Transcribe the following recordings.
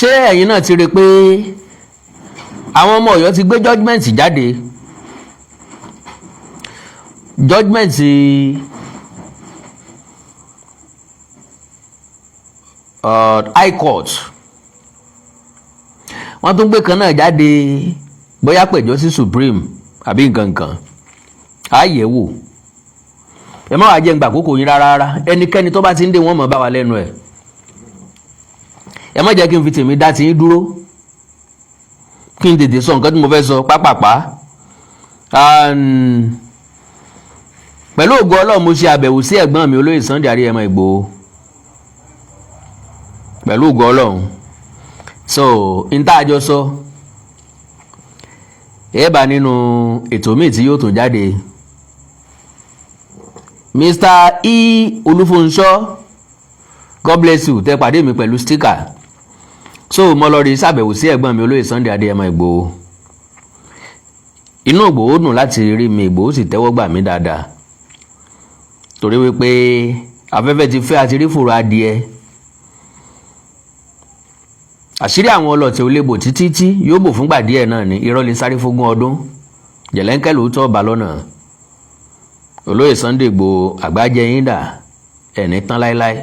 Ṣé ẹ̀yin náà ti rí i pé àwọn ọmọ Ọ̀yọ́ ti gbé judgement jáde? Judgement High Court, wọ́n tún gbé kan náà jáde, bóyá pẹ̀jọ́ sí Supreme àbí nǹkan kan. Àyẹ̀wò wò. Ẹ má wàá jẹ́ ń gbà àkókò yín rárá rárá. Ẹnikẹ́ni tó bá ti ń dé, wọ́n mọ̀ bá wa lẹ́nu ẹ̀. Ẹ má jẹ́ kí n fi tèmi dá tiyín dúró, kí n tètè sọ nǹkan tí mo fẹ́ sọ pápápá. Pẹ̀lú ògo Ọlọ́run, mo ṣe àbẹ̀wò sí ẹ̀gbọ́n mi, olóyè Sunday Adéyẹmọ Ìgbòho, pẹ̀lú ògo Ọlọ́run. So n tá a jọ sọ, ẹ bá nínú ètò míì tí yóò tún jáde. Mr. E Olúfúnṣọ́, God bless you. Tẹ pàdé mi pẹ̀lú sticker. So mo lọ rí ṣàbẹ̀wò sí ẹ̀gbọ́n mi, olóyè Sunday Adéyẹmọ Ìgbòho. Inú Ìgbòho dùn láti rí mi. Ìgbòho sì tẹ́wọ́ gbà mí dáadáa, torí wípé afẹ́fẹ́ ti fẹ́ àti rí fùrọ̀ adìẹ. Àṣírí àwọn ọlọ́tẹ̀ ò lè bò títí tí yóò bò fúngbà díẹ̀ náà ni. Irọ́ lè sáré fógún ọdún, jẹ̀lẹ́ńkẹ́ lóòótọ́ ọba lọ́nà. Olóyè Sunday Igboho, àgbájẹ yín dà, ẹ̀ní tán láéláé.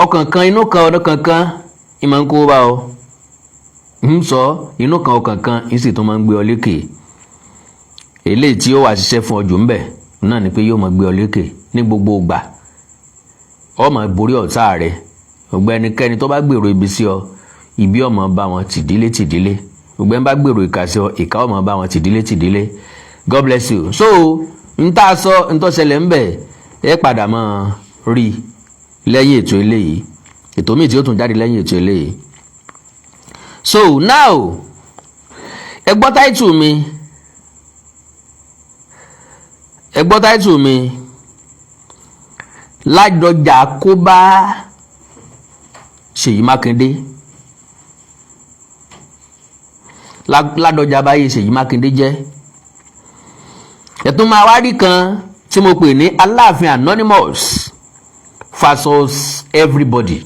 Ọkàn kan, inú kan, ọdún kankan ìmọ̀ ń kó bá ọ ń sọ inú kan, ọkàn kan ń sì tún máa ń gbé ọ lékè. Eléyìí tí ó wà ṣiṣẹ́ fún ọ jù ń bẹ̀ náà ni pé yóò máa gbé ọ lékè ní gbogbo ìgbà. Ọ máa borí ọ̀tá rẹ. Gbogbo ẹnikẹ́ni tó bá gbèrò ibi sí ọ, ibi ó máa bá wọn tìdílé tìdílé. Gbogbo ẹni bá gbèrò ìkà sí ọ, ìkà ó máa bá wọn tìdílé tìdílé. God bless you. So n tá a sọ, n tó ṣẹlẹ̀ ń bẹ̀, ẹ padà máa rí lẹ́yìn ètò eléyìí, ètò míì tí ó tún jáde lẹ́yìn ètò eléyìí. So now, ẹ gbọ́ title mi, ẹ gbọ́ title mi: Ládọjà kó bá Ṣèyí Mákindé. Ládọjà báyìí Ṣèyí Mákindé jẹ́. Ẹ̀tún máa wá rí kan tí mo pè ní Aláàfin Anonymous versus everybody,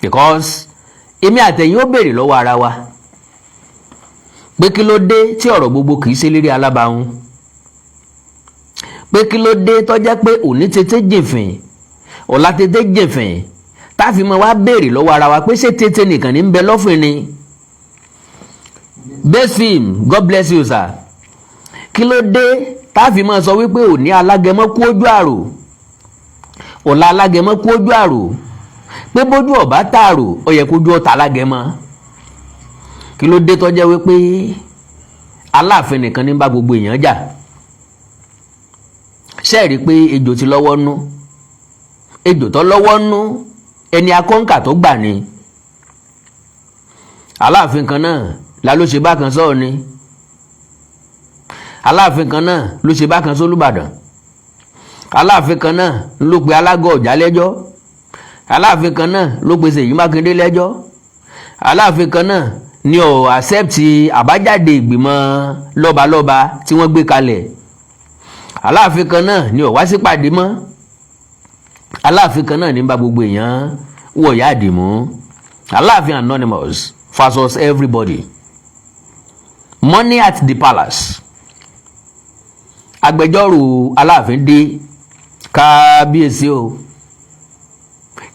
because èmi àtẹ̀yìn ó béèrè lọ́wọ́ ara wa pé kí ló dé tí ọ̀rọ̀ gbogbo kì í ṣe lérí alábàáhùn, pé kí ló dé tó jẹ́ pé òní tètè jìnfìn, ọ̀la tètè jìnfìn, táàfin máa wá béèrè lọ́wọ́ ara wa pé ṣé tètè nìkan ní ń bẹ lọ́fìn ni. Best film, God bless you, sir. Kí ló dé táàfin máa sọ wípé òní alágẹmọ kú ojú àrò, ọ̀la alágẹmọ kú ojú àrò, pé bójú ọ̀bá tààrò, ó yẹ kójú ọ̀tá alágẹmọ? Kí ló dé tó jẹ́ wípé Aláàfin nìkan ní bá gbogbo èèyàn jà? Ṣé ẹ rí i pé ejò ti lọ́wọ́ nú? Ejò tó lọ́wọ́ nú, ẹni akọ́ǹkà tó gbà ni. Aláàfin kan náà la ló ṣe bákan sọ́ọ̀ ni. Aláàfin kan náà ló ṣe bákan sólùbàdàn. Aláàfin kan náà ló pe Alágọ̀ Ọ̀já lẹ́jọ́. Aláàfin kan náà ló pe Ṣèyí Mákindé lẹ́jọ́. Aláàfin kan náà ni ò accept àbájáde ìgbìmọ̀ lọ́balọ́ba tí wọ́n gbé kalẹ̀. Aláàfin kan náà ni ò wá sípàdé mọ́. Aláàfin kan náà ní bá gbogbo èèyàn wọ̀yá àdìmú. Aláàfin Anonymous versus everybody. Money at the palace. Agbẹjọ́rò Aláàfin dé. Kábíyèsí o,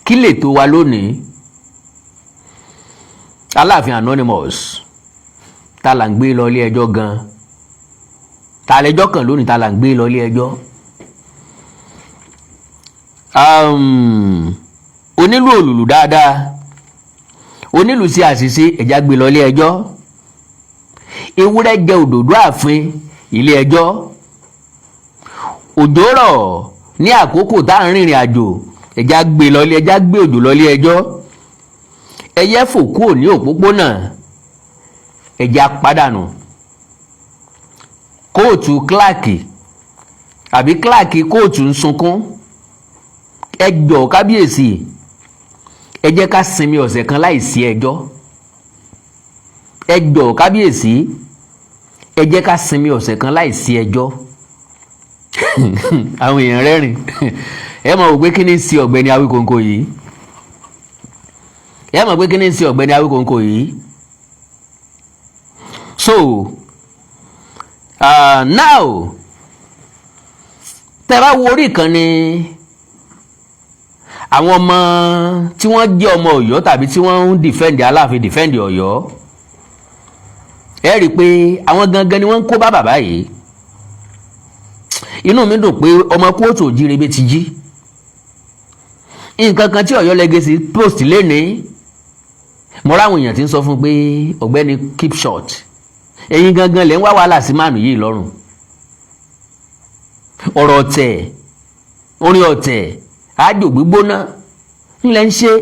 kí lè tó wa lónìí? Aláàfin Anonymous, ta là ń gbé lọ ilé ẹjọ́ gan? Ta lẹjọ́ kàn lónìí? Ta là ń gbé lọ ilé ẹjọ́? Onílù òlùlù dáadáa, onílù sí àṣìṣe, ẹ̀já gbé lọ ilé ẹjọ́. Ewúrẹ́ jẹ òdòdó ààfin, ilé ẹjọ́. Òjò rọ̀ ní àkókò tá à ń rìnrìn àjò, ẹ̀já gbé lọ ilé ẹjá, gbé òjò lọ ilé ẹjọ́. Ẹyẹ fò kúrò ní òpópónà, ẹ̀já pàdánù. Kóòtù kíláàkì àbí kíláàkì kóòtù ń sunkún. Ẹ jọ̀ọ́ kábíyèsí, ẹ jẹ́ ká sinmi ọ̀sẹ̀ kan láì sí ẹjọ́. Ẹ jọ̀ọ́ kábíyèsí, ẹ jẹ́ ká sinmi ọ̀sẹ̀ kan láì sí ẹjọ́. Àwọn èèyàn rẹ́rìn. Ẹ mọ̀ wò pé kí ni sí ọ̀gbẹ́ni Awíkonko yìí. Ẹ mọ̀ pé kí ni ń ṣe ọ̀gbẹ́ni Awíkonko yìí. So now, tẹ́ bá wo orí ìkànnì àwọn ọmọ tí wọ́n jẹ́ ọmọ Ọ̀yọ́ tàbí tí wọ́n ń defend Aláàfin, defend Ọ̀yọ́, ẹ rí i pé àwọn gangan ni wọ́n ń kó bá bàbá yìí. Inú mi dùn pé ọmọ kóòtù òjìrèbé ti jí nǹkan kan tí Ọ̀yọ́ Legacy post lénìí. Mo ráwọn èèyàn tí ń sọ fún pé, "Ọ̀gbẹ́ni, keep short. Ẹ̀yin gangan lẹ ń wá wàhálà sí máàlù yìí lọ́rùn. Ọ̀rọ̀ ọ̀tẹ̀, orin ọ̀tẹ̀, àjò gbígbóná ńlẹ̀ ń ṣe."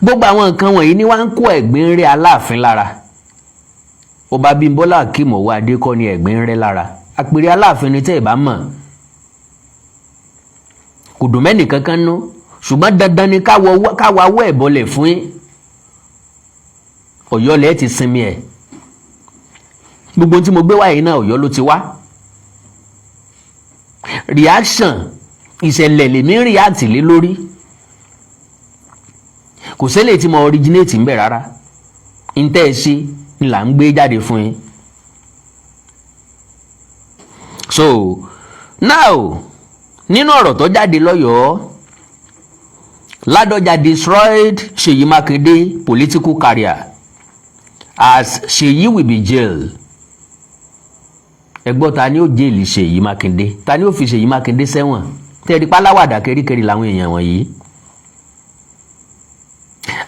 Gbogbo àwọn nǹkan wọ̀nyí ni wọ́n ń kó ẹ̀gbin rẹ̀ Aláàfin lára. Ọba Bímbọ́lá Akeem Ọwọ́adé kọ́ ni ẹ̀gbin rẹ̀ lára. Àpèrè Aláàfin ni tẹ́ ẹ̀ bá mọ̀, kò dùn mẹ́nì kankan nú, ṣùgbọ́n dandan ni káwa wọ́ ẹ̀ bọlẹ̀ fún yín. Ọ̀yọ́ lẹ́ẹ̀ ti sinmi ẹ̀. Gbogbo tí mo gbé wáyé náà, Ọ̀yọ́ ló ti wá. Reaction ìṣẹ̀lẹ̀ lèmi ń react lé lórí. Kò sẹ́lẹ̀ tí mo originate ń bẹ̀ rárá. N tẹ́ ẹ ṣe ni là ń gbé jáde fún yín. So now, nínú ọ̀rọ̀ tó jáde lọ́yọ̀ọ́, Ládọjà destroyed Ṣèyí Mákindé political career as Ṣèyí will be jailed. Ẹ gbọ́, ta ni ó jail Ṣèyí Mákindé? Ta ni ó fi Ṣèyí Mákindé sẹ́wọ̀n? Tẹ́rí páláwàdà kẹ́ríkẹ́rí làwọn èèyàn wọ̀nyí.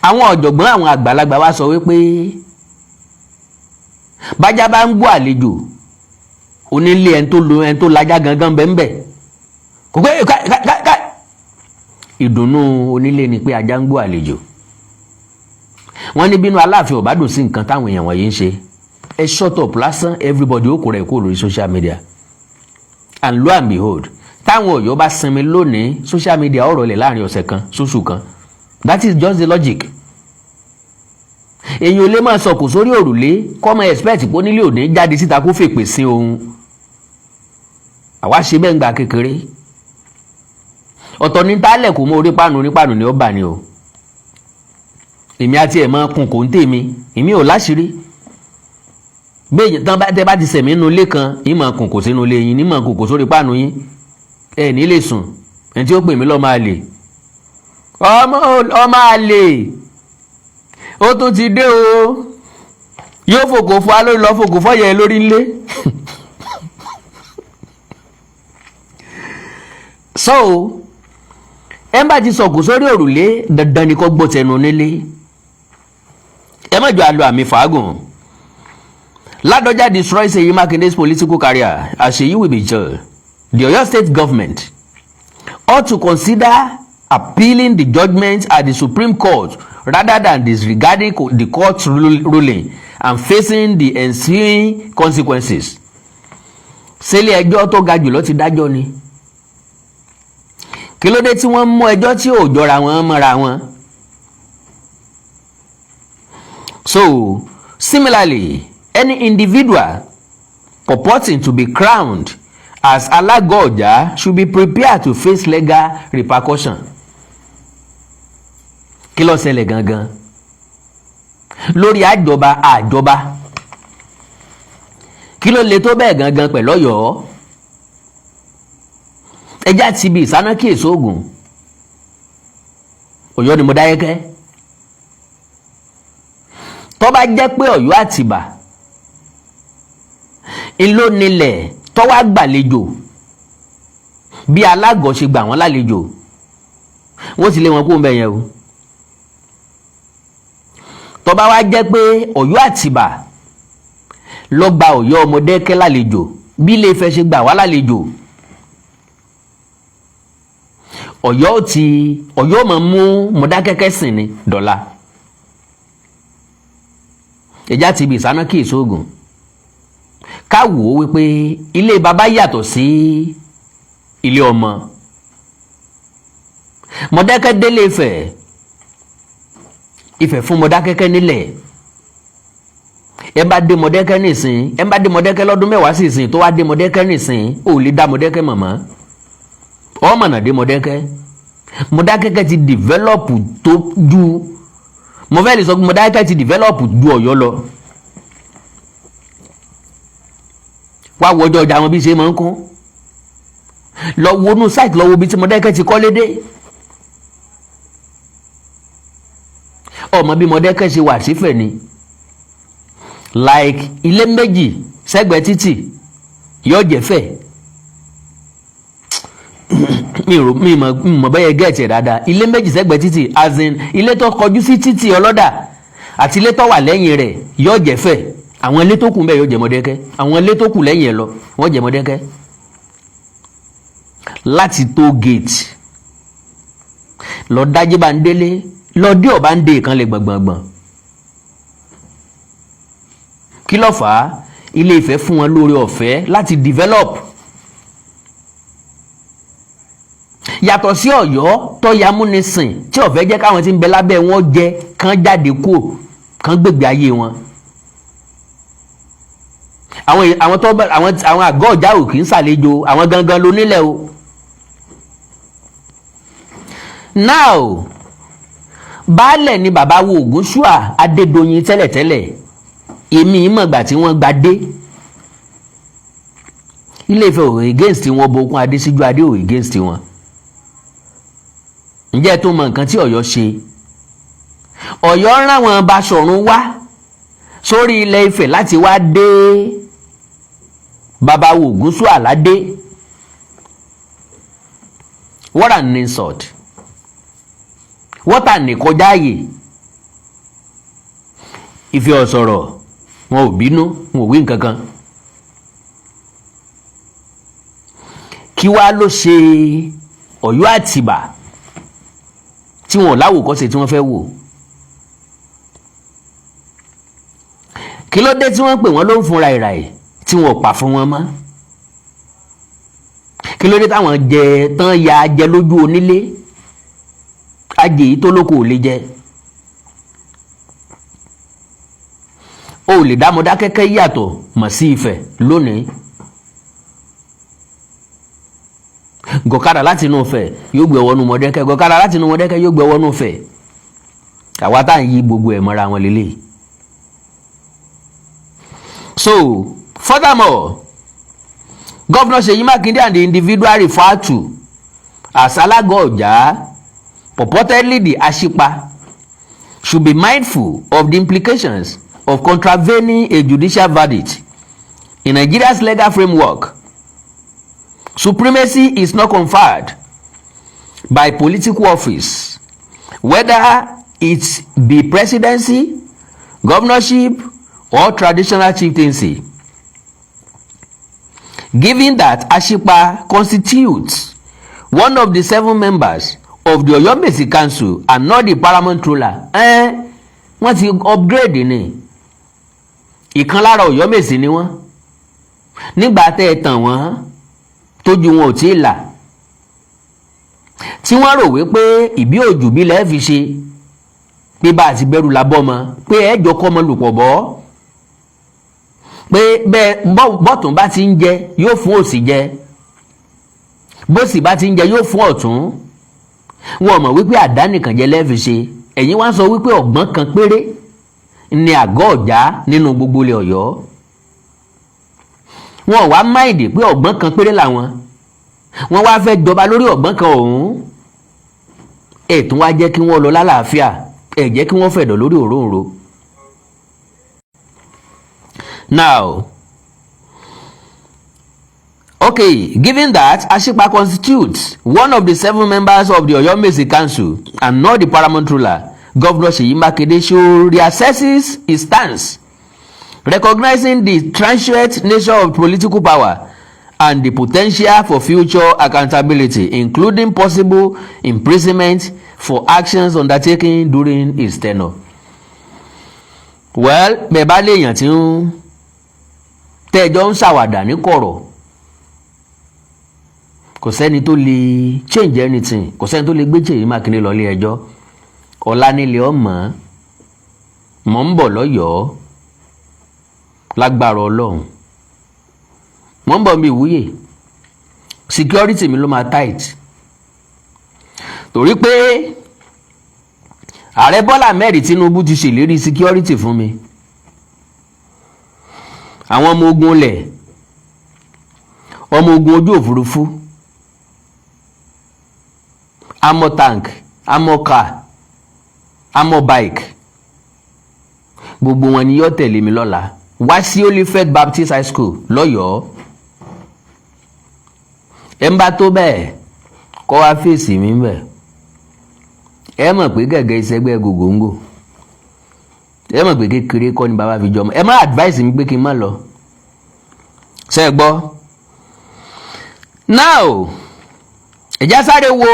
Àwọn ọ̀jọ̀gbọ́n, àwọn àgbàlagbà wa sọ wípé bájá bá ń gbọ́ àlejò, onílé ẹni tó lo ẹni tó lajá gangan bẹ́ẹ̀ kò pé ká ká ká. Ìdùnnú onílé ni pé ajá ń gbọ́ àlejò. Wọ́n ní bínú Aláàfin ò bá dùn sí nǹkan táwọn èèyàn wọ̀nyí ń ṣe, ẹ shut up lásán, everybody ó kó rẹ̀ kó lórí social media. And lo and behold, táwọn Ọ̀yọ́ bá sinmi lónìí, social media ọ̀rọ̀ lẹ̀ láàrin ọ̀sẹ̀ kan sóṣù kan. That is just the logic. Èyàn ò lè máa sọkò sórí òrùlé kọ́mọ expect pé onílé òní jáde síta kó fèpè sí òun. Àwa ṣe bẹ́ẹ̀ ń gba kékeré. Ọ̀tọ̀ ní tálẹ̀ kò mọ orí páànù, onípàánù ni ó bà ní o. Èmi àti ẹ̀ máa kun kò ń tèmi, èmi ò láṣìírí bẹ́ẹ̀ tán. Bá tẹ́ bá ti sẹ̀mí nínú ilé kan, yín máa kùn kò sínú ilé yín, ní máa kùn kò sórí páànù yín. Ẹ ní lè sùn. Ẹni tí ó pè mí lọ́ọ́ máa lè ọmọ ọmọ àlè, ó tún ti dé o, yóò fòkò fún alórí lọ fòkò fọyẹ lórí ńlé. So ẹ bá ti sọ̀kò sórí òrùlé, dandan ni kò gbọ́ tẹnu nílé. Ẹ má jọ àlọ àmì fàágùn. Ládọjà destroy Seyi Makinde's political career as Seyi will be jailed. The Oyo State government ought to consider appealing the judgment at the Supreme Court rather than disregarding the court's ruling and facing the ensuing consequences. Sílé ẹjọ́ tó ga jùlọ ti dájọ́ ni, kí ló dé tí wọ́n mú ẹjọ́ tí ò jọra wọn mọ́ra wọn? So similarly, any individual purporting to be crowned as Alagoja should be prepared to face legal repercussion. Kí ló ṣẹlẹ̀ gangan lórí àjọba àjọba? Kí ló le tó bẹ́ẹ̀ gangan pẹ̀lú Ọ̀yọ́? Ẹjá ti ibi ìsáná kí èso ògùn Ọ̀yọ́ ni mo dáyẹ́kẹ́. Tó bá jẹ́ pé Ọ̀yọ́ Àtìbà ńlọ nílẹ̀ tó wá gbàlejò bí alágọ̀ ṣe gbà wọ́n lálejò, wọ́n sì lé wọn kó ń bẹ̀ yẹn o. Tó bá wá jẹ́ pé Ọ̀yọ́ Àtìbà ló gba Ọ̀yọ́ Ọmọdékẹ́ lálejò bí Ilé Ifẹ̀ ṣe gbà wá lálejò, Ọ̀yọ́ ti Ọ̀yọ́ máa mú Mọdákẹ́kẹ́ sìn ní dọ̀la. Ẹjá ti ibi ìsáná kí èso ògùn. Ká wò ó wípé ilé baba yàtọ̀ sí ilé ọmọ. Mọdákẹ́kẹ́ délé Ifẹ̀, Ifẹ̀ fún Mọdákẹ́kẹ́ nílẹ̀. Ẹ bá dé Mọdákẹ́kẹ́ nìsín, ẹ bá dé Mọdákẹ́kẹ́ lọ́dún 10 sí ìsìn, tó wá dé Mọdákẹ́kẹ́ nìsín, ò lè dá Mọdákẹ́kẹ́ mọ̀mọ́ ọmọ náà dé Mọdákẹ́kẹ́. Mọdákẹ́kẹ́ ti develop tó ju, mo fẹ́ lè sọ pé Mọdákẹ́kẹ́ ti develop ju Ọ̀yọ́ lọ. Wá wọjọ́ ọjà wọn bí ṣe máa ń kún, lọ wọnú site, lọ wo bí tí Mọdákẹ́kẹ́ ti kọ́lé dé. Ọmọ bí Mọdákẹ́kẹ́ ṣe wà sífẹ̀ ni, like ilé méjì sẹ́gbẹ̀ẹ́ títì yóò jẹ́ fẹ̀. Mi rò mi mọ̀ bẹ́yẹ gẹ̀ẹ́tì ẹ̀ dáadáa. Ilé méjì sẹ́gbẹ̀ẹ́ títì, as in ilé tó kọjú sí títì ọlọ́dà àti ilé tó wà lẹ́yìn rẹ̀ yóò jẹ́ fẹ̀. Àwọn ilé tó kù ń bẹ̀ yóò jẹ́ Mọdákẹ́kẹ́. Àwọn ilé tó kù lẹ́yìn ẹ̀ lọ, wọ́n jẹ́ Mọdákẹ́kẹ́. Láti tó gate lọ dájú bá ń délé lọ dé ọba ń dé ìkànlẹ̀ gbọ̀ngbọ̀ngbọ̀n. Kí ló fà á? Ilé Ifẹ̀ fún wọn lóore ọ̀fẹ́ láti develop. Yàtọ̀ sí Ọ̀yọ́ tó yamúnisìn tí ó fẹ́ jẹ́ káwọn tí ń bẹ lábẹ́ wọn jẹ kán jáde kúò, kán gbègbè ayé wọn. Àwọn tó àwọn àgọ́ ọ̀já ò kì í ṣàlejò, àwọn gangan ló nílẹ̀ o. Now, baálẹ̀ ni bàbá wo Ògúnṣúà Adédoyin tẹ́lẹ̀tẹ́lẹ̀. Èmi ìmọ̀gbà tí wọ́n gba dé Ilé Ifẹ̀ ò against wọn, Bokun Adésíjú Adé ò against wọn. Ǹjẹ́ tó mọ nǹkan tí Ọ̀yọ́ ṣe? Ọ̀yọ́ ń ráwọn Baṣọ̀run wá sórí ilẹ̀ Ifẹ̀ láti wá dé bàbá wo Ògúnṣúà ládé. What an insult, what an ìkọjá àyè. Ifẹ̀ ọ̀sọ̀rọ̀, wọn ò bínú, wọn ò wí nǹkan kan. Kí wá ló ṣe Ọ̀yọ́ Àtìbà tí wọn ò láwòkọ́ṣe tí wọ́n fẹ́ wò? Kí ló dé tí wọ́n pè wọ́n ló ń fún ràìràì tí wọn ò pa fún wọn mọ́? Kí ló dé táwọn jẹ tán ya jẹ lójú onílé ajé yìí tó lóko ò lè jẹ? O lè dá Mọdákẹ́kẹ́ yàtọ̀ mọ̀ sí Ifẹ̀ lónìí. Gọ̀kadà láti inú Ifẹ̀ yóò gbé wọnú Mọdákẹ́kẹ́, gọ̀kadà láti inú Mọdákẹ́kẹ́ yóò gbé wọnú Ifẹ̀. Àwa tá à ń yí gbogbo ẹ̀ mọ́ra wọn lélẹ̀. So furthermore, Governor Seyi Makinde and the individual referred to as Alaga Oja, purportedly the Ashipa, should be mindful of the implications of contravening a judicial verdict. In Nigeria's legal framework, supremacy is not conferred by political office, whether it be presidency, governorship, or traditional chieftaincy. Given that Ashipa constitutes one of the 7 members of the Oyomesi Council and not the paramount ruler, wọ́n ti upgrade ni. Ìkan lára Ọ̀yọ́mèsì ni wọ́n. Nígbà tẹ́ ẹ tàn wọ́n tójú wọn ò tí ì là, tí wọ́n rò wípé ìbí òjò bí lẹ́ẹ̀ fi ṣe, pé bá a ti bẹ̀rù labọ́ mọ́, pé ẹ jọ kọ́ ọmọ lùpọ̀ bọ́, pé bẹ́ẹ̀ bọ́tún bá ti ń jẹ yóò fún òsì jẹ, bósì bá ti ń jẹ yóò fún ọ̀tún. Wọn mọ̀ wípé àdánìkànjẹ lẹ́ẹ̀ fi ṣe. Ẹ̀yin wá sọ wípé ọ̀gbọ́n kan péré ni àgọ́ ọ̀já nínú gbogbo ilẹ̀ Ọ̀yọ́. Wọn wá máìdì pé ọ̀gbọ́n kan péré làwọn, wọ́n wá fẹ́ jọba lórí ọ̀gbọ́n kan ọ̀hún. Ẹ̀ tún wá jẹ́ kí wọ́n lọ lálàáfíà, ẹ̀ jẹ́ kí wọ́n fẹ̀dọ̀ lórí òróǹro. Now, okay, given that Ashipa constitutes one of the 7 members of the Oyomesi Council and not the paramount ruler, Governor Seyi Makinde should reassess his stance, recognizing the transient nature of political power and the potential for future accountability, including possible imprisonment for actions undertaken during his tenure. Well, bẹ́ẹ̀ bá léèyàn tí ń tẹ́jọ́ ń ṣàwàdà ní kọ̀rọ̀, kò sẹ́ni tó lè change anything, kò sẹ́ni tó lè gbé Ṣèyí Mákindé lọ ilé ẹjọ́. Ọ̀la nílé ọmọ mọ̀ ń bọ̀ lọ́yọ̀ọ́ lágbára Ọlọ́run, mọ̀ ń bọ̀ mi ìwúyè, security mi ló máa tight. Torí pé Ààrẹ Bọ́lá Ahmed Tinubu ti ṣèlérí security fún mi, àwọn ọmọ ogun ilẹ̀, ọmọ ogun ojú òfurufú, armor tank, armor car, armor bike, gbogbo wọn ni yóò tẹ̀lé mi lọ́la wá sí Holy Faith Baptist High School lọ́yọ̀ọ́. Ẹ ń bá tó bẹ́ẹ̀ kọ́ wá fèsì mi bẹ́ẹ̀. Ẹ mọ̀ pé gẹ̀gẹ́ ìṣẹ́gbẹ́ gògóńgò, ẹ mọ̀ pé kékeré kọ́ ni bàbá fi jọmọ. Ẹ má advice mi pé kí n má lọ. Ṣe é gbọ́? Now, ẹ já sáré wo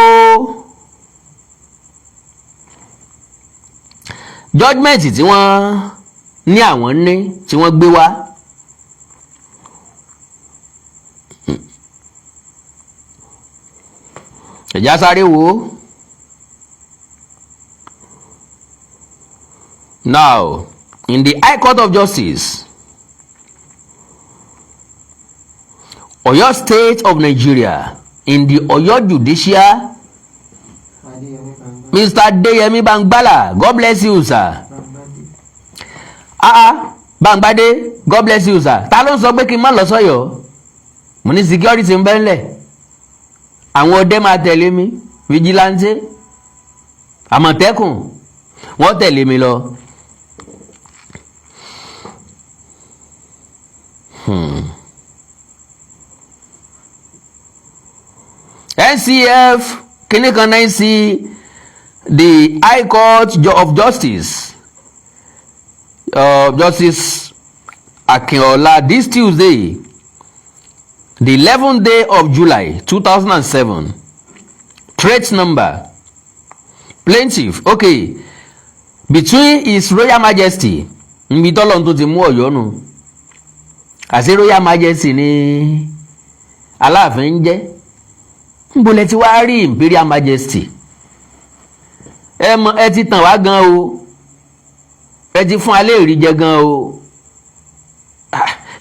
judgement tí wọ́n ní àwọn ní tí wọ́n gbé wá. Ẹ já sáré wo. Now, in the High Court of Justice, Oyo State of Nigeria, in the Oyo Judicial, Mr. Adeyemi Bangbala, God bless you, sir. Ah ah, Bangbade, God bless you, sir. Ta ló ń sọ pé kí n má lọ sọ́yọ́? Mo ní security ń bẹ ńlẹ̀. Àwọn ọdẹ máa tẹ̀lé mi, vigilante, Àmọ̀tẹ́kùn, wọ́n tẹ̀lé mi lọ. NCF kìíní kan náà sí the High Court of Justice, Justice Akinola, this Tuesday, the 11th day of July 2007, trade number plaintiff, okay, between His Royal Majesty, nbi tọ́lọ́run tó ti mú Ọ̀yọ́ nù, àti Royal Majesty ní Aláàfin ń jẹ́. Níbo lẹ ti wá rí Imperial Majesty? Ẹ mọ ẹ ti tàn wá gan o, ẹ ti fún alẹ́ ìrí jẹ gan o.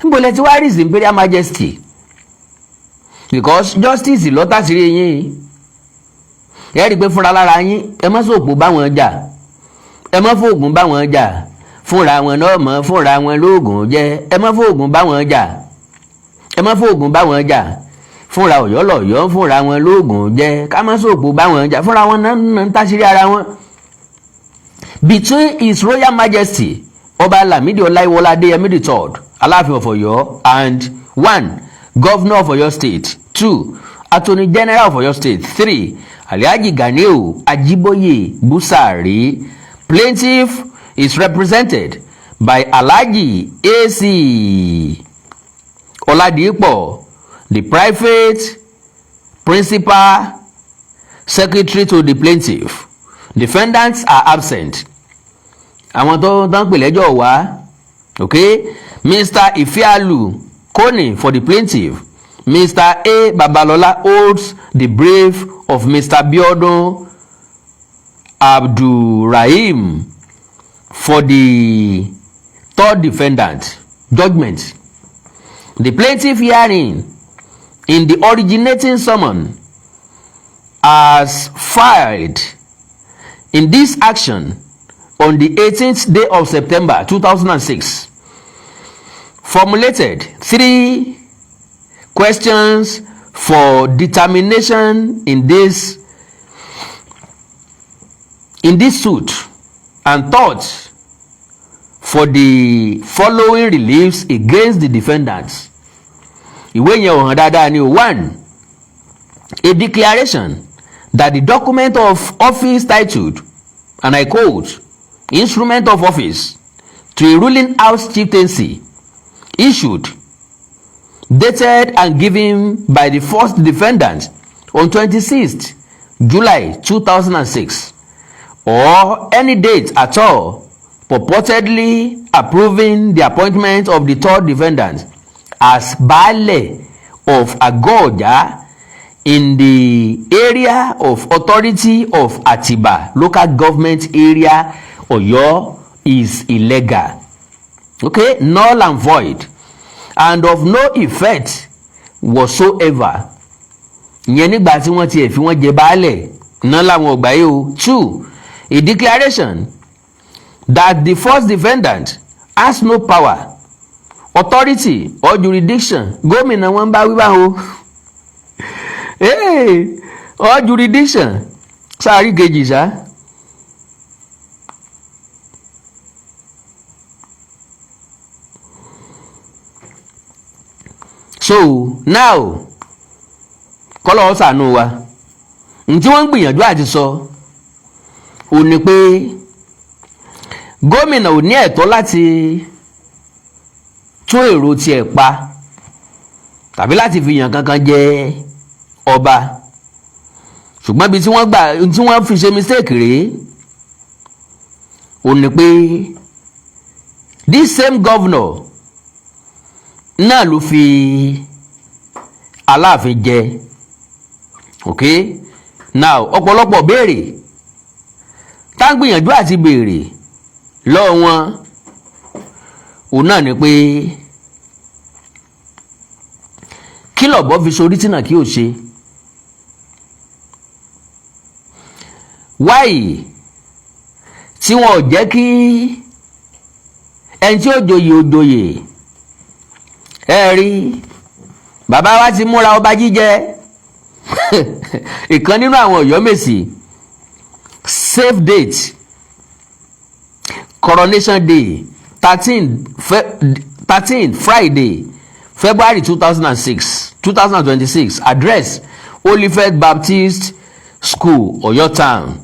Níbo lẹ ti wá rí Imperial Majesty? Because justice lọ́tàsírí yín. Ẹ rí i pé fúnra lára yín, ẹ má sòpò báwọn jà, ẹ má fóògùn báwọn jà, fúnra wọn náà mọ fúnra wọn lóògùn jẹ. Ẹ má fóògùn báwọn jà, ẹ má fóògùn báwọn jà, fúnra Ọ̀yọ́ lọ́yọ́ fúnra wọn lóògùn jẹ. Ká má sòpò báwọn jà, fúnra wọn náà ń táṣírí ara wọn. Between His Royal Majesty Ọba Lamidi Ọláyíwọlá Adéyẹmí the Third, Aláàfin of Ọ̀yọ́, and one, Governor of Ọ̀yọ́ State, two, Attorney General of Ọ̀yọ́ State, three, Alhaji Ganiu Ajiboye Busari. Plaintiff is represented by Alhaji A.C. Oladipo, the private principal secretary to the plaintiff. Defendants are absent. Àwọn tó tán pè lẹ́jọ́ wá. Okay, Mr. Ifealu Koni for the plaintiff. Mr. A. Babalola holds the brief of Mr. Biodun Abdulrahim for the third defendant. Judgment. The plaintiff herein, in the originating summon, has filed in this action on the 18th day of September 2006, formulated three questions for determination in this suit and sought for the following reliefs against the defendants. Ìwé yẹn ò hàn dáadáa ni o. One, a declaration that the document of office titled, and I quote, "Instrument of Office to a Ruling House Chieftaincy", issued, dated and given by the first defendant on 26th July 2006, or any date at all, purportedly approving the appointment of the third defendant as Baale of Agoja in the area of authority of Atiba Local Government Area, Oyo, is illegal, okay, null and void, and of no effect whatsoever. Ìyẹn nígbà tí wọ́n tiẹ̀ fi wọ́n jẹ baálẹ̀. Iná làwọn ọgbà yìí o. Two, a declaration that the first defendant has no power, authority or jurisdiction. Gómìnà wọn bá wí báwo, hey, or jurisdiction. Sáà kejì sá. So now, kọ́lọ́ ṣàánú wa. N tí wọ́n ń gbìyànjú àti sọ ò ní pé gómìnà ò ní ẹ̀tọ́ láti tún èrò tiẹ̀ pa tàbí láti fi yàn kankan jẹ ọba. Ṣùgbọ́n ibi tí wọ́n gbà tí wọ́n fi ṣe mistake rèé ò ní pé this same governor náà ló fi Aláàfin jẹ. Ok, now, ọ̀pọ̀lọpọ̀ béèrè tá ń gbìyànjú àti béèrè lọ́wọ́ wọn òun náà ni pé kí lọ̀bọ fi sorí tí náà kí ò ṣe? Wáyì tí wọn ò jẹ́ kí ẹni tí ó joyè ó joyè? Ẹ rí bàbá wa ti múra ọba jíjẹ. Ìkan nínú àwọn Ọ̀yọ́mèsì save date, coronation day, 13 Friday, February 2006, 2026, address, Olivet Baptist School, Oyo Town,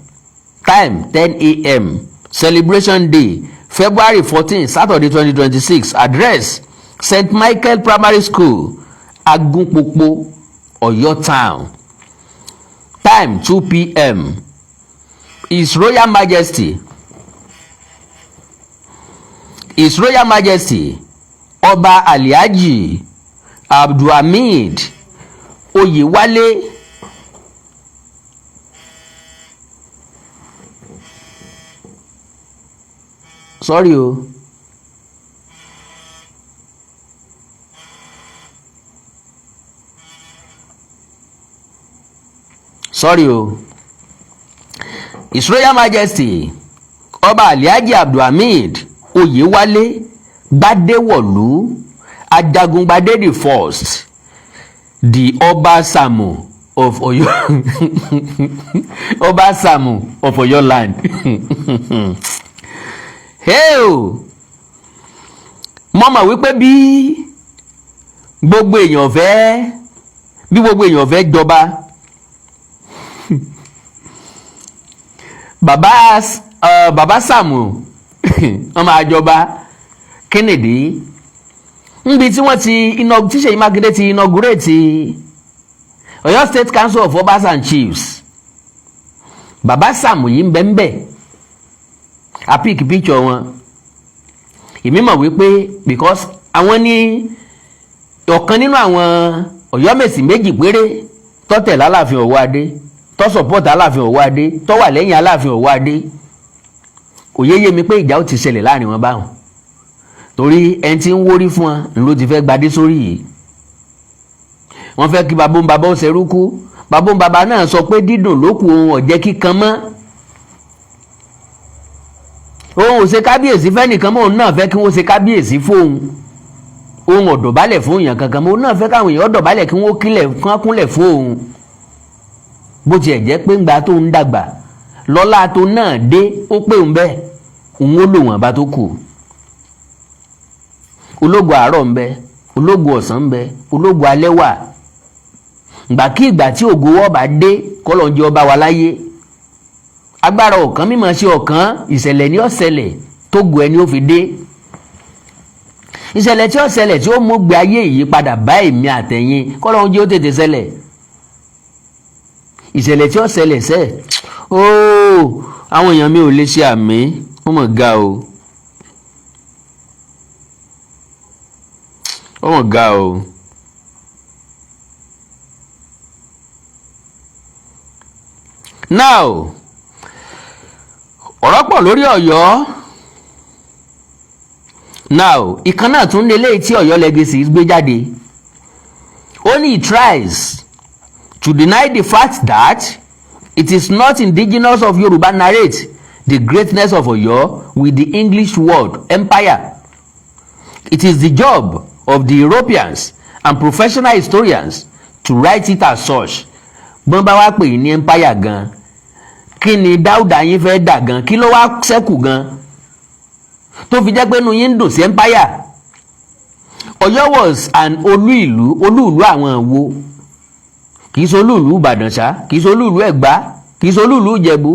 time 10 a.m. Celebration day, February 14, Saturday, 2026, address, St Michael Primary School, Agunpopo, Oyo Town, time 2 p.m. His Royal Majesty Ọba Alhaji Abdulhamid Oyewale sorry o, sorry o, His Royal Majesty Ọba Alhaji Abdulhamid Oyewale Gbadewọlú Ajagungbadé the first, the Ọba Sàmù of Ọ̀yọ́, Ọba Sàmù of Ọ̀yọ́ land. Hey o, mo mọ̀ wípé bí gbogbo èèyàn fẹ́ jọba, bàbá Sàmù wọ́n máa jọba. Kennedy níbi tí wọ́n ti tí Ṣèyí Mákindé ti inaugurate Ọ̀yọ́ State Council of Obas and Chiefs, bàbá Sàmù yìí ń bẹ ń bẹ. A pick picture wọn. Èmi mọ̀ wípé because àwọn ní ọ̀kan nínú àwọn Ọ̀yọ́mèsì méjì péré tó tẹ̀lé Aláàfin Ọ̀wọ́adé, tó support Aláàfin Ọ̀wọ́adé, tó wà lẹ́yìn Aláàfin Ọ̀wọ́adé, kò yé yé mi pé ìjà ó ti ṣẹlẹ̀ láàrin wọn báwọn, torí ẹni tí ń wórí fún wọn ló ti fẹ́ gbadé sórí yìí. Wọ́n fẹ́ kí babó ń babá ó ṣerú kú. Babó ń babá náà sọ pé dídùn ló kù, òun ọ̀jẹ́ kíkan mọ́, òun ò ṣe kábíyèsí fẹ́nìkan mọ́, òun náà fẹ́ kí wọ́n ṣe kábíyèsí fóun. Òun ò dọ̀bálẹ̀ fún èèyàn kankan mọ́, òun náà fẹ́ káwọn èèyàn dọ̀bálẹ̀ kí wọ́n kílẹ̀ kí wọ́n kúnlẹ̀ fún òun. Bó tiẹ̀ jẹ́ pé ńgbà tó ń dàgbà lọ́lá tó náà dé, ó pé òun bẹ́ẹ̀, òun ó lò wọ́n bá tó kù. Ológun àárọ̀ ń bẹ, ológun ọ̀sán ń bẹ, ológun alẹ́ wà. Ìgbà kí ìgbà tí ògo wọ́ bá dé, kọ́lọ̀ ń jẹ́ ọba wa láyé. Agbára ọ̀kan mímọ̀ ṣe ọ̀kan. Ìṣẹ̀lẹ̀ ní ó ṣẹlẹ̀ tó gun ẹni ó fi dé. Ìṣẹ̀lẹ̀ tí ó ṣẹlẹ̀ tí ó mú gbé ayé yìí padà bá èmi àtẹ̀yìn, kọ́lọ̀ ń jẹ́ ó tètè ṣẹlẹ̀. Ìṣẹ̀lẹ̀ tí ó ṣẹlẹ̀ sẹ́ ooo, àwọn èèyàn mi ò lè ṣe àmì. Ó mọ̀ ga o, ó mọ̀ ga o. Now, ọ̀rọ̀ pọ̀ lórí Ọ̀yọ́. Now, ìkan náà tún lé léyìí tí Ọ̀yọ́ Legacy gbé jáde. Ó ní he tries to deny the fact that It is not indigenous of Yoruba narrate the greatness of Oyo with the English word empire. It is the job of the Europeans and professional historians to write it as such. Bọ́n bá wá pè ní empire gan, kí ni Dáúdà yín fẹ́ dà gan? Kí ló wá ṣẹ́kù gan tó fi jẹ́ pé inú yín ń dùn sí empire? Ọ̀yọ́ was an olú ìlú. Olú ìlú àwọn wo? Kì í ṣe olú ìlú Ìbàdàn ṣá, kì í ṣe olú ìlú Ẹ̀gbá, kì í ṣe olú ìlú Ìjẹ̀bú,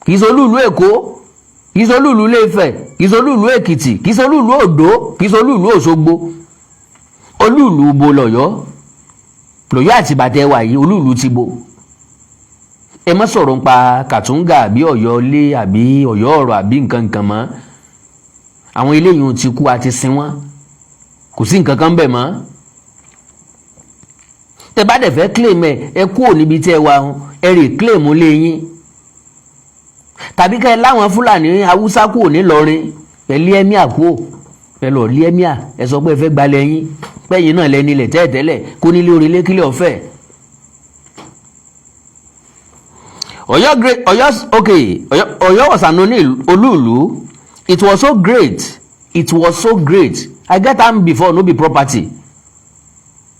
kì í ṣe olú ìlú Èkó, kì í ṣe olú ìlú Ilé-Ifẹ̀, kì í ṣe olú ìlú Èkìtì, kì í ṣe olú ìlú Oǹdó, kì í ṣe olú ìlú Òṣogbo. Olú ìlú bo lọ́yọ́? Lọ́yọ́ àti bàtẹ́ wà yìí, olú ìlú ti bo? Ẹ má sọ̀rọ̀ nípa Kàtúngà àbí Ọ̀yọ́ ilé àbí Ọ̀yọ́ ọ̀rọ̀ àbí nǹkan nǹkan mọ́. Àwọn eléyìí ti kú, àti sin wọ́n, kò sí nǹkan kan bẹ̀ mọ́. Tẹ bá dẹ̀ fẹ́ claim ẹ, ẹ kúrò níbi tí ẹ wà, ẹ rè claim lé yín, tàbí kẹ́ ẹ láwọn Fúlàní Haúsá kúrò nílọrin, ẹ lé emir kúrò, ẹ lọ lé emir, ẹ sọ pé ẹ fẹ́ gbalẹ̀ yín, pẹ́yìn náà lẹ́ni ilẹ̀ tẹ́ẹ̀tẹ́lẹ̀ kó nílé orílẹ̀ kílẹ̀ ọ̀fẹ́. Ọ̀yọ́ great, Ọ̀yọ́, okay, Ọ̀yọ́ was an olúùlú. It was so great, it was so great. I get am before, no be property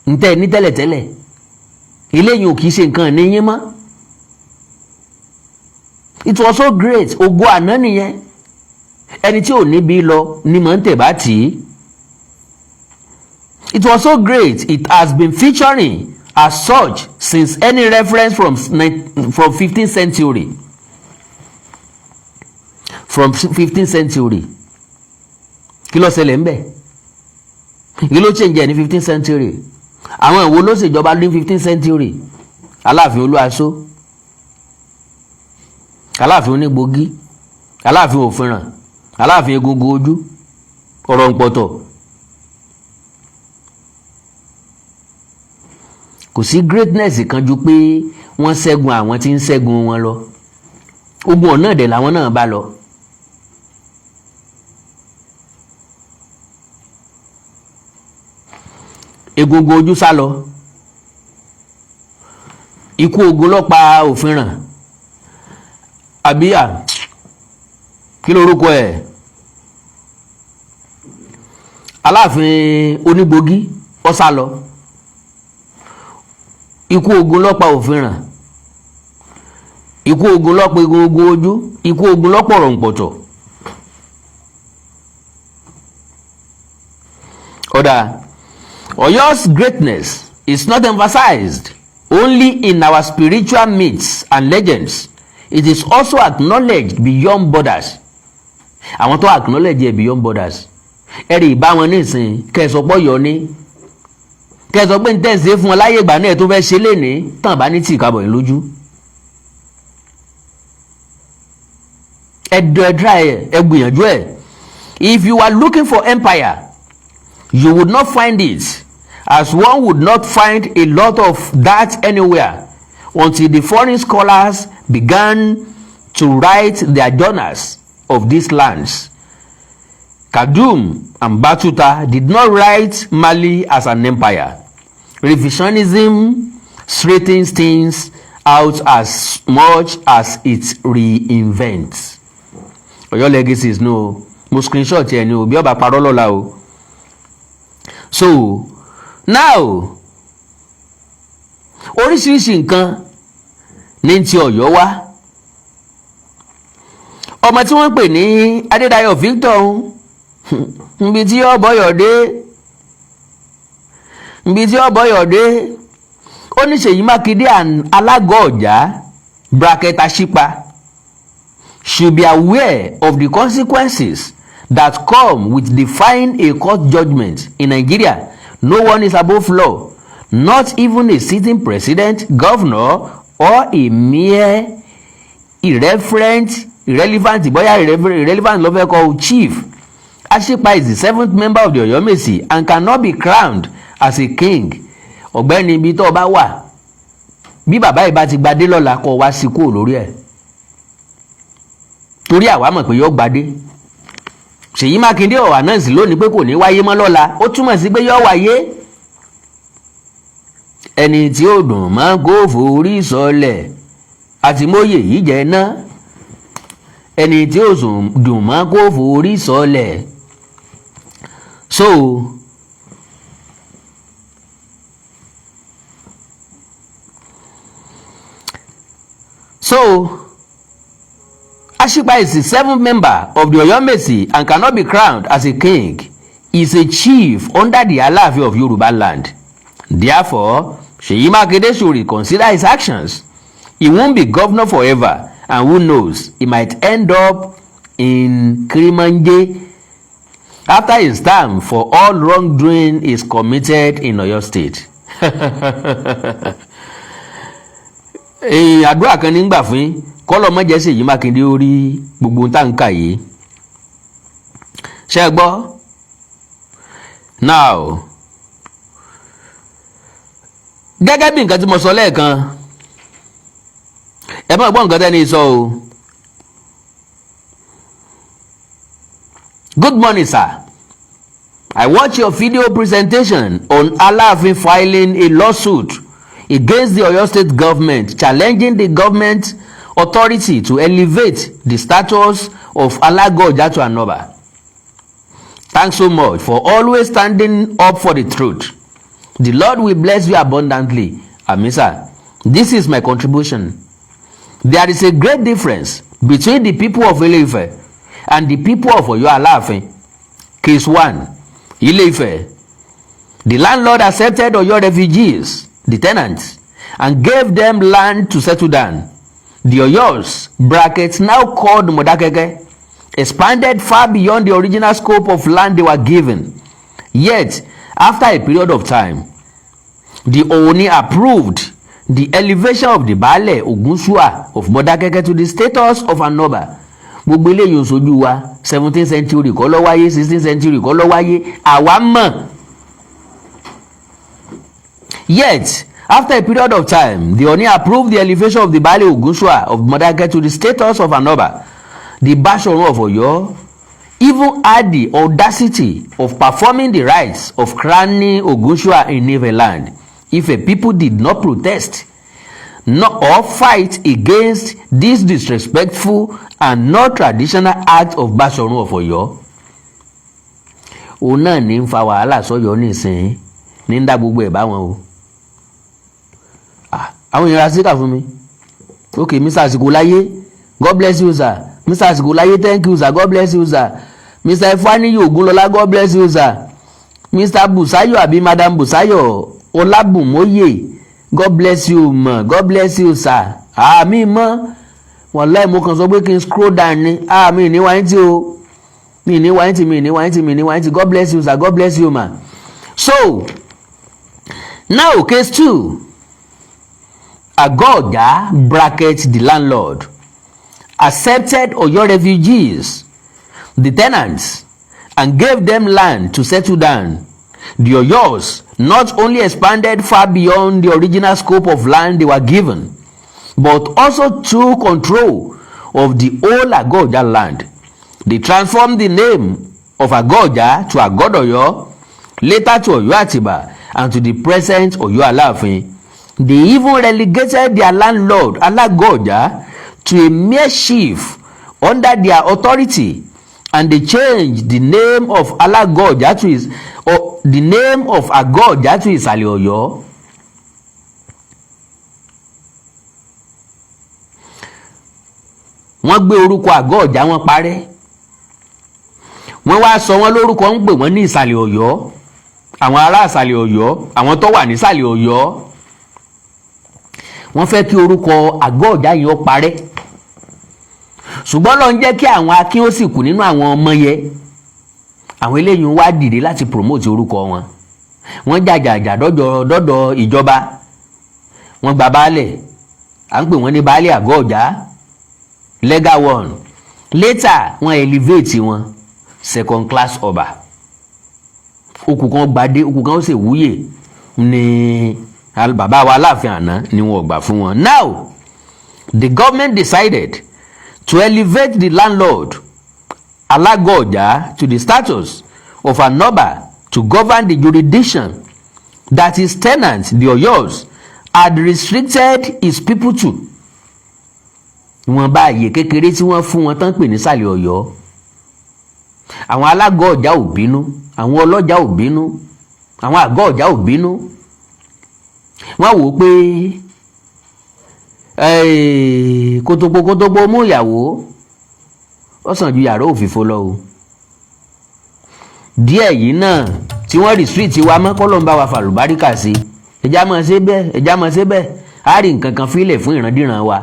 ntẹ ní tẹ́lẹ̀tẹ́lẹ̀. Eléyìí ò kì í ṣe nǹkan ní yín mọ́. It was so great, ògo àná nìyẹn. Ẹni tí ò níbi lọ ni mò ń tẹ̀ bá tì í. It was so great, it has been featuring as such since any reference from 15th century. From 15th century, kí ló ṣẹlẹ̀ ńbẹ̀? Kí ló change ẹ̀ ní 15th century? Àwọn ìwo ló ṣèjọba ní 15th century? Aláàfin Olúaṣó, Aláàfin Onígbògí, Aláàfin Òfinràn, Aláàfin Egungun Ojú, ọ̀rọ̀ ǹpọ̀tọ̀. Kò sí greatness kan ju pé wọ́n ṣẹ́gun àwọn tí ń ṣẹ́gun wọn lọ. Ogun ọ̀nà dẹ̀ làwọn náà bá lọ. Egungun Ojú sá lọ, ikú ogun ló pa Òfinràn, àbíyà kí lorúkọ ẹ̀, Aláàfin Onígbògí, ó sá lọ, ikú ogun ló pa Òfinràn, ikú ogun ló pa Egungun Ojú, ikú ogun ló pọ̀rọ̀ ǹpọ̀tọ̀. Ọ̀dà, Ọ̀yọ́'s greatness is not emphasized only in our spiritual myths and legends. It is also acknowledged beyond borders. Àwọn tó acknowledge ẹ beyond borders, ẹ rí ìbá wọn nísìnyí, kẹsọpọ̀ yọ ní kẹsọ pé n tẹ̀sí fún wọn láyé ìgbà náà tó fẹ́ ṣe lénìí tàn bá ní tì kábọ̀ yín lójú. Ẹ dọ̀, ẹ try ẹ, ẹ gbìyànjú ẹ. If you are looking for empire, you would not find it, as one would not find a lot of that anywhere until the foreign scholars began to write their journals of these lands. Kadum and Batuta did not write Mali as an empire. Revisionism straightens things out as much as it reinvents. Ọ̀yọ́ legacies no, mo screenshot ẹ ní o, bí ọba parọ́ lọ́la o. So now, oríṣiríṣi nǹkan ní ti Ọ̀yọ́ wá. Ọmọ tí wọ́n pè ní Adédayọ̀ Victor, nbi tí ó bọ́yọ̀ dé, nbi tí ó bọ́yọ̀ dé, ó ní Ṣèyí Mákindé alágọ̀ ọ̀já bracket Aṣípa should be aware of the consequences that come with defying a court judgment in Nigeria. No one is above law, not even a sitting president, governor or a mere irreverent, irrelevant, bóyá irrelevant ló fẹ́ kọ́, chief. Aṣípa is the seventh member of the Ọ̀yọ́mèsì and cannot be crowned as a king. Ọ̀gbẹ́ni, ibi tó o bá wà, bí bàbá yìí bá ti gbadé lọ́la, kó o wá sí kúrò lórí ẹ̀, torí àwa mọ̀ pé yóò gbadé. Ṣèyí Mákindé ọ̀wà náà sì lónìí pé kò ní wáyé mọ́ lọ́la, ó túmọ̀ sí pé yóò wáyé. Ẹni tí ó dùn mọ́ kó forí sọlẹ̀. Àtìmóye yìí jẹ́ ná ẹni tí ó sùn dùn mọ́ kó forí sọlẹ̀. So Ashipa is the seventh member of the Oyomesi and cannot be crowned as a king. He is a chief under the Alaafin of Yoruba land. Therefore, Seyi Makinde should reconsider his actions. He won't be governor forever, and who knows, he might end up in Kirimanje after his term for all wrongdoing is committed in Oyo State. Àdúrà kan nígbà fún yín kọ́lọ̀ mọ́jẹ́ Ṣèyí Mákindé ó rí gbogbo tá n kà yìí ṣe é gbọ́. Now, gẹ́gẹ́ bí nǹkan tí mo sọ lẹ́ẹ̀kan, ẹ má gbọ́ nǹkan tẹ́ni sọ o. Good morning, sir. I watch your video presentation on Alaafin filing a lawsuit against the Oyo State government, challenging the government authority to elevate the status of Alagoja to an Oba. Thanks so much for always standing up for the truth. The Lord will bless you abundantly. Amisa, this is my contribution. There is a great difference between the people of Ile-Ife and the people of Oyo Alaafin. Case 1, Ile-Ife. The landlord accepted Oyo refugees, the tenants, and gave them land to settle down. The Oyos, brackets now called Modakeke, expanded far beyond the original scope of land they were given. Yet, after a period of time, the Ooni approved the elevation of the Baale Ogunsua of Modakeke to the status of an Oba. Gbogbo eléyìí ò sojú wa. 17th century kọ́ ló wáyé, 16th century kọ́ ló wáyé, àwa mọ̀. Yet, after a period of time, the Ooni approved the elevation of the Baale Ogunsua of Modakeke to the status of an Oba. The Bashorun of Oyo even had the audacity of performing the rites of crowning Ogunsua in Ife land if a people did not protest not, or fight against this disrespectful and not traditional act of Bashorun of Oyo. Òun náà ní ń fa wàhálà sọ́yọ́ nísìnyí, ní ń dá gbogbo ẹ̀ báwọn o. Àwọn èèyàn ra síkà fún mi. Ok, Mr. Àsìkò Láyé, God bless you, sir. Mr. Àsìkò Láyé, thank you, sir. God bless you, sir. Mr. Ifeanyi Ogunlọlá, God bless you, sir. Mr. Busayo àbí Madam Busayo Ọlábùnmóyè, God bless you ma, God bless you, sir. Àmì mọ́ wàláì, mo kàn sọ pé kí n scroll down ni. Àmì ní wáyé tí o mi ní wáyé tí mi ní wáyé tí mi ní wáyé tí. God bless you, sir. God bless you, ma. So now, case two, Ago-Oja, bracket the landlord, accepted Oyo refugees, the tenants, and gave them land to settle down. The Oyos not only expanded far beyond the original scope of land they were given, but also took control of the whole Ago-Oja land. They transformed the name of Ago-Oja to Agodoyo, later to Oyo Atiba, and to the present Oyo Alaafin. They even relegated their landlord, Alagoja, to a mere chief under their authority, and they changed the name of Alagoja to his or the name of Agoja to Ìsàlẹ̀ Ọ̀yọ́. Wọ́n gbé orúkọ Àgọ́ Ọ̀jà, wọn parẹ́, wọ́n wá sọ wọ́n lórúkọ, ń pè wọ́n ní Ìsàlẹ̀ Ọ̀yọ́. Àwọn ará Ìsàlẹ̀ Ọ̀yọ́, àwọn tó wà nísàlẹ̀ Ọ̀yọ́, wọ́n fẹ́ kí orúkọ Àgọ́ Ọ̀jà yìí ó parẹ́, ṣùgbọ́n lọ́n jẹ́ kí àwọn akin ó sì kù nínú àwọn ọmọ yẹn. Àwọn eléyìí wá dìde láti promote orúkọ wọn. Wọ́n jàjàjà dọ́dọ̀ ìjọba, wọ́n gba baálẹ̀, à ń pè wọ́n ní baálẹ̀ Àgọ́ Ọ̀jà, legal one. Later, wọ́n elevate wọn second class ọba. Okùn kan gbadé, okùn kan ó sì wúyè ní bàbá wa Aláàfin àná ni wọn ò gbà fún wọn. Now the government decided to elevate the landlord Alagoja to the status of an Oba to govern the jurisdiction that his tenants, the Oyos, had restricted his people to. Ìwọ̀nba àyè kékeré tí wọ́n fún wọn tán pè ní Sàlẹ̀ Ọ̀yọ́, àwọn alágọ̀ ọ̀já ò bínú, àwọn ọlọ́jà ò bínú, àwọn àgọ́ ọ̀já ò bínú. Wọ́n wò ó pé kótópó kótópó mú ìyàwó, ó sàn ju yàrá òfìfo lọ o. Díẹ̀ yìí náà tí wọ́n restrict wa mọ́, kọ́ ló ń bá wa fàlùbáríkà sí. Ẹja máa ṣe bẹ́ẹ̀, ẹja máa ṣe bẹ́ẹ̀, á rí nǹkan kan fílẹ̀ fún ìrandíran wa.